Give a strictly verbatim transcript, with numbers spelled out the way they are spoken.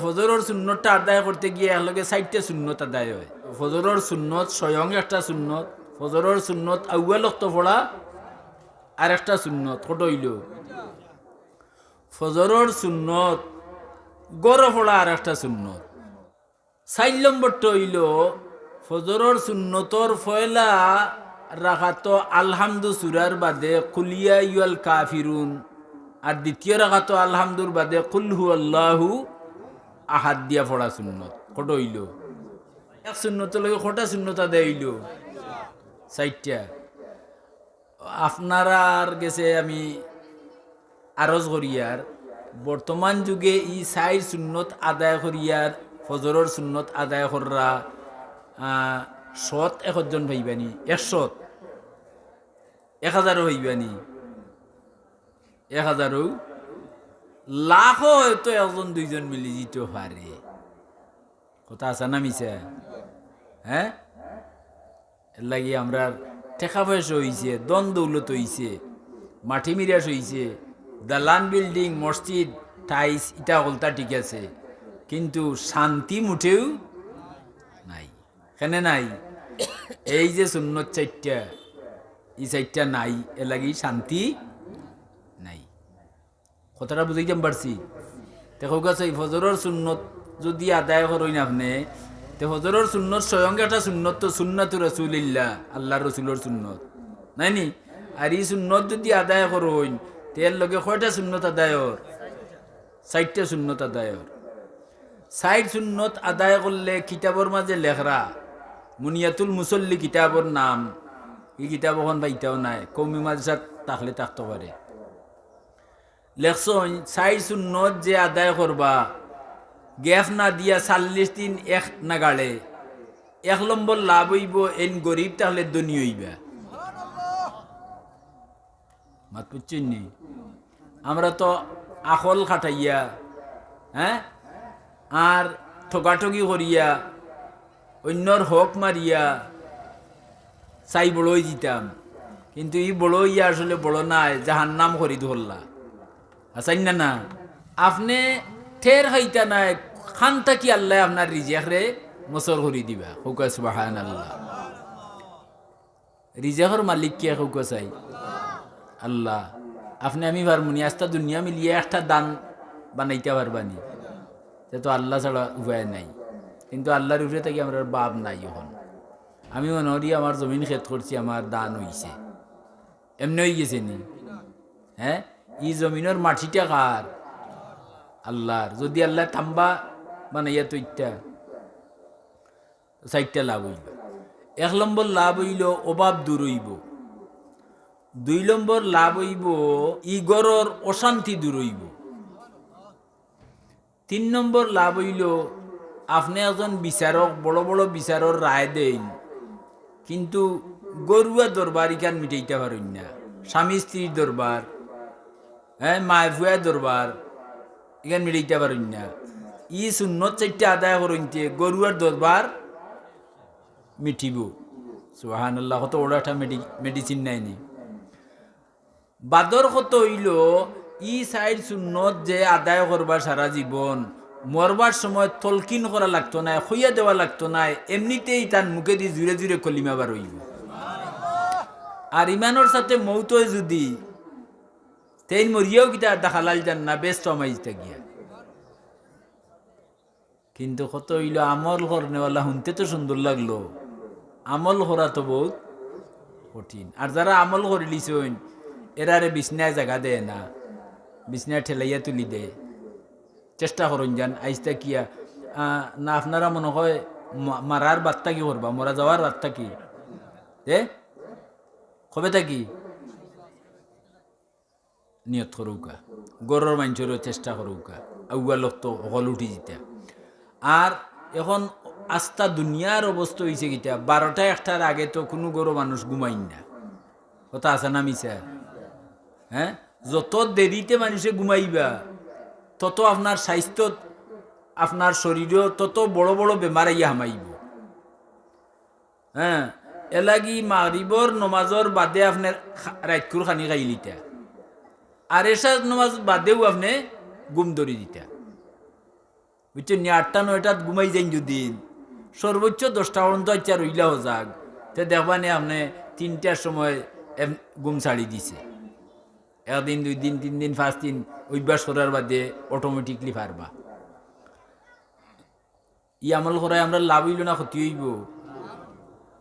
ফজরর সুন্নতটা আদায় করতে গিয়া একলগে চাইরটা সুন্নত আদায় অয়। ফজরর সুন্নত স্বয়ং একটা সুন্নত, ফজরর সুন্নত আউয়াল ওয়াক্ত পড়া আর একটা সুন্নত। কত অইলো? ফজরর সুন্নত ঘরো পড়া আর একটা সুন্নত। চাইর নম্বরটা অইলো, ফজরর সুন্নতর পয়লা রাকাতো আলহামদু সুরার বাদে কুল ইয়া আইয়ুহাল কাফিরুন, আর দ্বিতীয় রাকাতো আলহামদুর বাদে কুল হুয়াল্লাহু আহাদ দিয়া পড়া সুন্নত। কত অইলো? এক সুন্নতর লগে কয়টা সুন্নত আদায় অইলো? চাইরটা। আপনারার গেছে আমি আরজ করিয়ার, বর্তমান যুগে ই চাইর সুন্নত আদায় করিয়ার, ফজরর সুন্নত আদায় কররা, আহ, শত একজন পাইবানি, একশত, এক হাজারও পাইবানি, এক হাজারও, লাখও হয়তো একজন দুইজন মিলি যিতো পারে। কথা আছে না মিছা? হ্যাঁ? এরলাগি আমরার টেকা পয়সা অইছে, ধন দৌলত অইছে, মাটি মিরাস অইছে, দালান, বিল্ডিং, মসজিদ, টাইলস, ইটা হকলতা ঠিক আছে, কিন্তু শান্তি মুটেও নাই। কেনে নাই? এই যে সুন্নত চাইরটা, ই চাইরটা নাই, এরলাগি শান্তি নাই। কথাটা বুঝাইতাম পারছি? তে কউক্কা চাই, ফজরর সুন্নত যুদি আদায় করইন আপনে, তে ফজরর সুন্নত স্বয়ং একটা সুন্নত, তো সুন্নাতু রাসূলিল্লাহ, আল্লার রসুলর সুন্নত, নায়নি? আর ই সুন্নত যুদি আদায় করইন, তে এর লগে কয়টা সুন্নত আদায় অর? চাইরটা সুন্নত আদায় অর। চাইর সুন্নত আদায় করলে কিতাবর মাঝে লেখরা, মুনিয়াতুল মুসল্লি কিতাবর নাম, ই কিতাব অখন পাইতাও নায়, কওমি মাদ্রাসাত থাকলে থাকতো পারে। লেখছইন, চাইর সুন্নত যে আদায় করবা, gap না দিয়া চাল্লিশ দিন এক নাগাড়ে, এক নম্বর লাভ অইবো, এইন গরিব থাকলে ধনী অইবা। মাত বুঝছইন নি? আমরা তো আখল খাটাইয়া, হ্যাঁ, আর ঠগাঠগি করিয়া, অইন্যর হক মারিয়া চাই বড় অইযিতাম, কিন্তু ই বড় অইয়া আসলে বড় নায়, জাহান্নাম করি ধরলা। আছইন না, না? আপনে টের খাইতা নায়, খান থাকি আল্লায় আপনার রিজেকরে মসর করি দিবা। কউক্কা সুবহানাল্লাহ। রিজেকর মালিক কে কউক্কা চাই? আল্লাহ। আপনে আমি পারমুনি, আস্তা দুনিয়া মিলিয়া একটা ধান বানাইতা পারবানি? তে তো আল্লাহ ছাড়া উপায় নাই। কিন্তু আল্লার উপরে থাকি আমরার ভাব নাই অখন। আমি মনো করি আমার জমিন খেত করছি, আমার ধান অইছে। এমনে অইগেছে নি? হ্যাঁ? ই জমিনর মাটিটা কার? আল্লার। যুদি আল্লায় তাম্বা বানাইয়া থইতা, চাইরটা লাভ অইলো। এক নম্বর লাভ অইলো অভাব দূর অইবো। দুই নম্বর লাভ অইবো ই ঘরর অশান্তি দূর অইবো। তিন নম্বর লাভ অইলো আপনে একজন বিচারক, বড় বড় বিচারর রায় দেইন, কিন্তু ঘরুয়া দরবার ইখান মিটাইতা পারইন না, স্বামী স্ত্রীর দরবার, হ্যাঁ, মায় ফুয়ার দরবার, ইখান মিটাইতা পারইন না। ই সুন্নত চাইরটা আদায় করইনতে ঘরুয়ার দরবার মিটিবো। সুবহানাল্লাহ, কত বড় একটা মেডি-, medicine নায়নি। বাদর কথা অইলো, ই চাইর সুন্নত যে আদায় করবা সারা জীবন, মরবার সময় তলকিন করা লাগতো নায়, কইয়া দেওয়া লাগতো নায়, এমনিতেই তান মুখেদি জুরে জুরে কলিমা বার অইবো। আর ইমানর সাথে মউত অয় যুদি, তেইন মরিয়াও কিতা দাখালাল জান্নাত, বেহেস্তো হামাইযিতা গিয়া। কিন্তু কথা অইলো, আমল করনেওয়ালা হুনতে তো সুন্দর লাগলো, আমল করা তো বউত কঠিন। আর যারা আমল করিলিছইন, এরারে বিছনায় জাগা দেয় না, বিছনায় ঠেলাইয়া তুলি দেয়। চেষ্টা করইন যান, আইজ থাকিয়া, আহ, না আপনারা মনো কয় মা-, মারার বাদ থাকি করবা, মরা যাওয়ার বাদ থাকি? এ? কবে থাকি? নিয়ত করউক্কা, ঘরর মানষরেও চেষ্টা করউক্কা, আউয়াল অক্ত হকল উঠি যিতা। আর এখন আস্তা দুনিয়ার অবস্থা অইছে কিতা, বারোটা একটার আগে তো কুনু ঘরো মানুষ ঘুমাইন না। কথা আছে না মিছা? হ্যাঁ, যত দেরিতে মানষে ঘুমাইবা, তত আপনার স্বাস্থ্যত, আপনার শরীরো তত বড় বড় বেমার আইয়া হামাইবো। হ্যাঁ, এরলাগি মাগরিবর নমাজর বাদে আপনে খা-, রাইতকুর খানি খাইলিতা, আর এশার নমাজ বাদেউ আপনে ঘুম ধরি দিতা। বুঝছো নি? আটটা নয়টাত ঘুমাই যাইন যদি, সর্বোচ্চ দশটা পর্যন্ত আইচ্ছা রইলা হজাগ, তে দেখবা নি আপনে তিনটার সময় এম-, ঘুম ছাড়ি দিছে। একদিন, দুই দিন, তিন দিন, পাঁচ দিন অভ্যাস করার বাদে automatically পারবা। ই আমল করায় আমরার লাভ অইলো না ক্ষতি অইবো?